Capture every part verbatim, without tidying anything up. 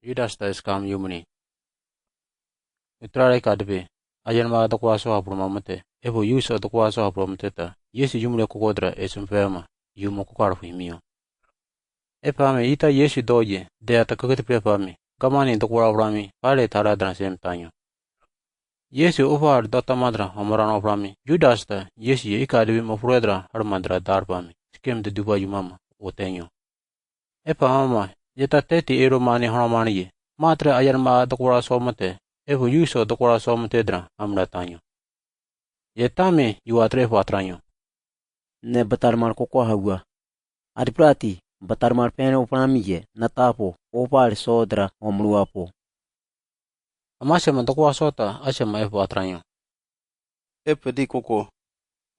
Yudas ta Iskariot yumni. Utrare ka debe, ayan ma a dokoraso hapro mamate, efu Yuso dokoraso hapro mamate ta, Yesu yumni kokodra e sumpema, yumo kokar fu himio. E pame ita Yesu doye, de ata kakete pre pame, gamani dokora frami, Pailet ara dra sem tanyo. Yesu ofar dota madra homoran oframi, Yudas ta, Yesu ye ika debe mo fredra har madra dar pame, sikem de duba yumama, o tenyo. E pamama, yeta teti ero mani hono mani ye, matre ayan ma a dokoraso mate, efu Yuso dokoraso mate dra, amra tanyo. Yeta me, yu atre efu atranyo. Ne batar mar koko hawa. Adi prati, batar mar pene oframi ye, na tapo, ofar sodra, omruapo. Amasema dokoraso ta, asema efu atranyo. Efu di koko,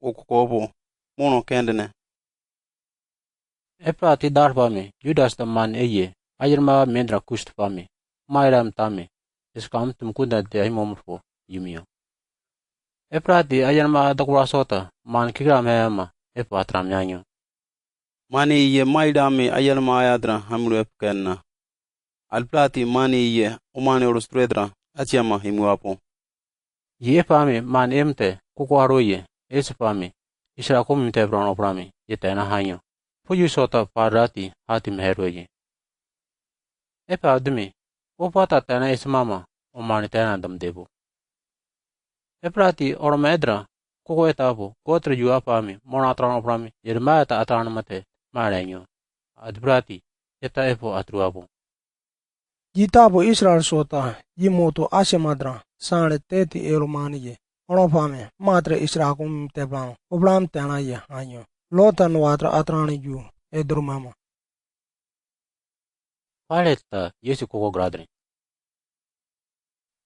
o koko bo, mono kendene. E prati dar pame, Yudas ta man eye, ayan ma a mendra kust pame, mairam tame, Iskariot tum kunda de ahimo mfo, yumio. E prati ayan ma a dokoraso ta, man kikram hema, efu atram yanyo. Mani ye maidame ayan ma a yadra hamru efu kenna. Al prati mani ye, o mani orostredra, asiama himuapo. Ye pame, man emte, koko aro ye, ese pame, Isra komi te pran oframi, ye tena hanyo. Fu Yuso ta parati, hati mehero ye. E pa demi, o pata tena ese mama, o mani tena dam debo. E prati, orma edra, koko e tapo, kotre yu apami, mona atran oframi, ye rma eta atran mate, mare nyo. Ad prati, eta efu atruapo. Yita bo Israel sota, yi moto ase madra, sanre teti elo mani ye. Ono fame, matre Israel kum teblan, oblam tena ye, anyo. Lota no atra atrani yu, e drumama. Pailet ta Yesu koko gradre.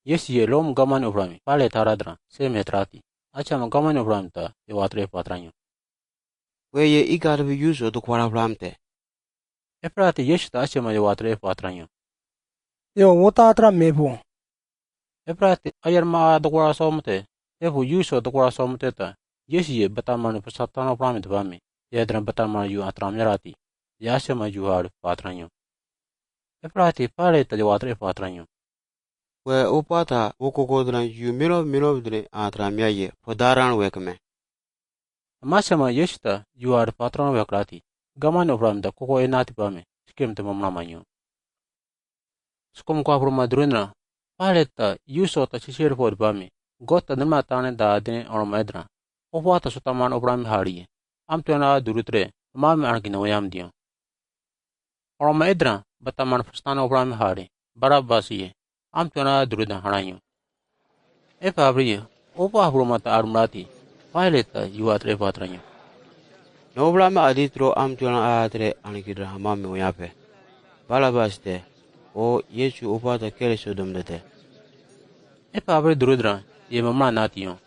Yesu ye Rom gaman obrami, Pailet aradra, se metrati. Achama gaman obrami ta, ye watre patranyo. We ye igar bi Yuso dokwara flamte. E prati Yesu ta achama ye watre patranyo. Yo, wota atra mepo. E prati ayar ma a dokwara somte. Efu Yuso dokwara somte ta. Yesu ye bataman fu Satan obrami te bami. Ye adran bataman yu atram yarati. Ye achama yu har patranyo. E prati Pailet ta ye watre patranyo. We opata, wokoko dran yu miro miro dran atram yaye, fodaran wekme. Amasema Yesu ta, yu ar patron wekrati, gaman obram da koko enati bame, sikem te mamna manyo. Sikom kwa bruma drunra, Pailet ta, Yuso ta sisir fod bame, got ta nirma tane da adine orma edra, ofata sotaman obram hari, am tuena durutre, mame anakina wayam dio. Orma edra, bataman fustana obram hari, Barabas ye, am tuena duruda haranyo. E pabri ye, opa bruma ta arumrati, Pailet ta, yu atre patranyo. No obrame aditro am tuena atre anikidra hamame wayape. Barabas te, o Yesu opata kere sodom dete. E pabri durudra, ye mamra natiyo.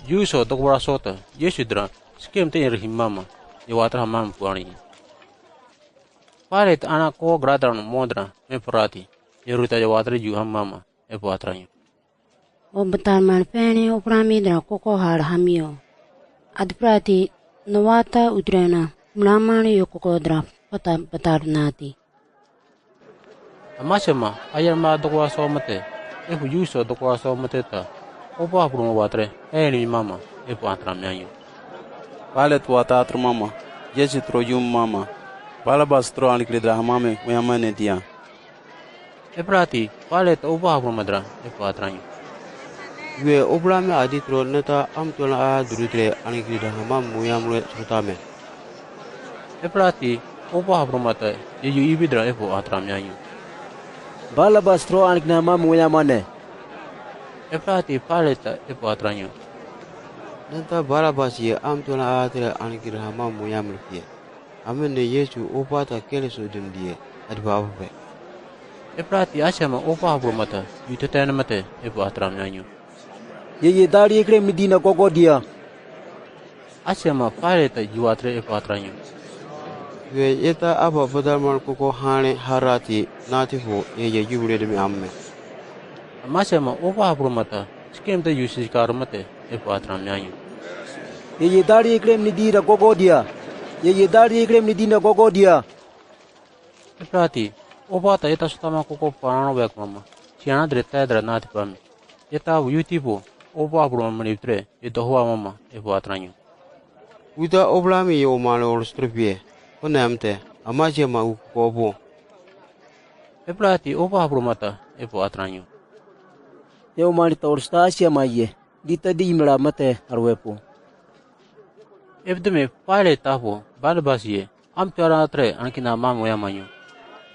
Yuso dokwara sota, Yesu dra, sikem te yer himama, ye watra hamam puani. Pailet ana ko gradran modra, me prati, ye ruta ye watra yu hamama, e patranyo. O batar man pene obrami dra koko har hamio. Ad prati, no wata utrena, mlaman yo koko dra, pata batar nati. Amasema, ayar ma dokwara somte, efu Yuso dokwara somte ta, opa bruma watre, eni mama, efu atram yanyo. Pailet wata atram mama, Yesu tro yum mama, Barabas tro anikidra hamame, wayamane dia. E prati, Pailet opa bruma dra, efu atranyo. We obrame aditro neta am tuena a durutre anikidra hamam wayamre sotame. E prati, opa bruma ta, ye yu ibidra efu atram yanyo. Barabas tro anikina mam wayamane. E prati, Pailet ta, efu atranyo. Neta Barabas ye am tuena atre anikidra hamam wayamre fie. Amene Yesu opata kere sodom die, ad babu pe. E prati achama opa bruma ta, yu tetene mate, efu atram yanyo. Ye ye dari ekrem ni dina koko dia. Achama Pailet ta yu atre efu atranyo. We yeta apa batar man koko hane harati, nati fo, ye ye yu bure demi amme. Amasema opa bruma ta, sikem te yu siskar mate, efu atram yanyo. Ye ye dari ekrem ni dina koko dia. Ye ye dari ekrem ni dina koko dia. E prati, Oba ta ieta sota ma koko panano wek mama. Siana dre ta dra nati pami. Ieta wu yuti pu. Oba abro mama ni tre. Ieta hoa mama. Epo atranyo. Uda oblami yo male ol strupie. Kone amte. Amasia ma uku kobo. Eplati oba abro mata. Epo atranyo. Te o mali ta ol sta asia ma ye. Dita di imela mate arwepo. Ebdeme Pilate tapo, Barabas ye, am tuara tre ankina mam oya manyo.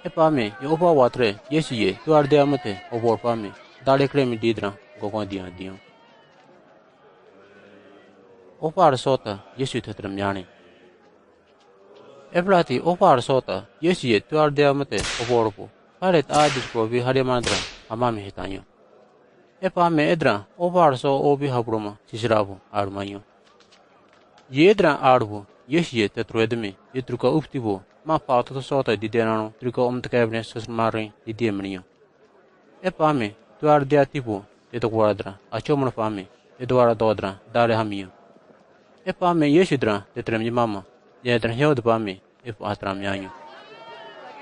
Epame, ye opa wa tre, Yesu ye, tuar de amate, obor pame, dale kremi didra, gogon dian dian. Opa ar sota, Yesu tetra miane. Eplati opa ar sota, Yesu ye, tuar de amate, obor po. Pilate adis po vi hare mandra, amami hitanyo. Epame edra, opa ar so obi habroma, sisirabu, armanyo. Ye edra arbu, Yesu ye tetro edemi, ye truka uptibu, ma pa toto sota di denano, truka om tekebne sosmarin, di demnio. Epame, tuar dia tibu, ye tokwara dra, achomra pame, ye dwara dodra, dare hamio. Epame, Yesu dra, tetrem ye mama, ye edra heo de pame, Epo atram yanyo.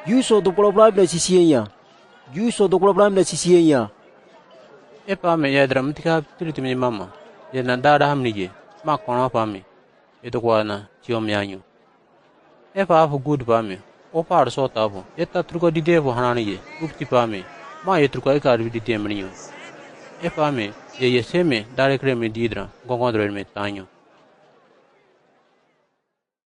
Yuso do kula blamna sisienya. Yuso do kula blamna sisienya. Epame yadra mtika tiri timi mama. Yadra dada hamni ye. Ma kona pame. Eto kwana chiom yanyo. Epa afu gud pame. Opa ar sota afu. Eta truka dide fu hanani ye. Upti pame. Ma ye truka ika arbi dide mniyo. Epame. Ye ye seme. Dare kreme didra. Gongon dre me tanyo.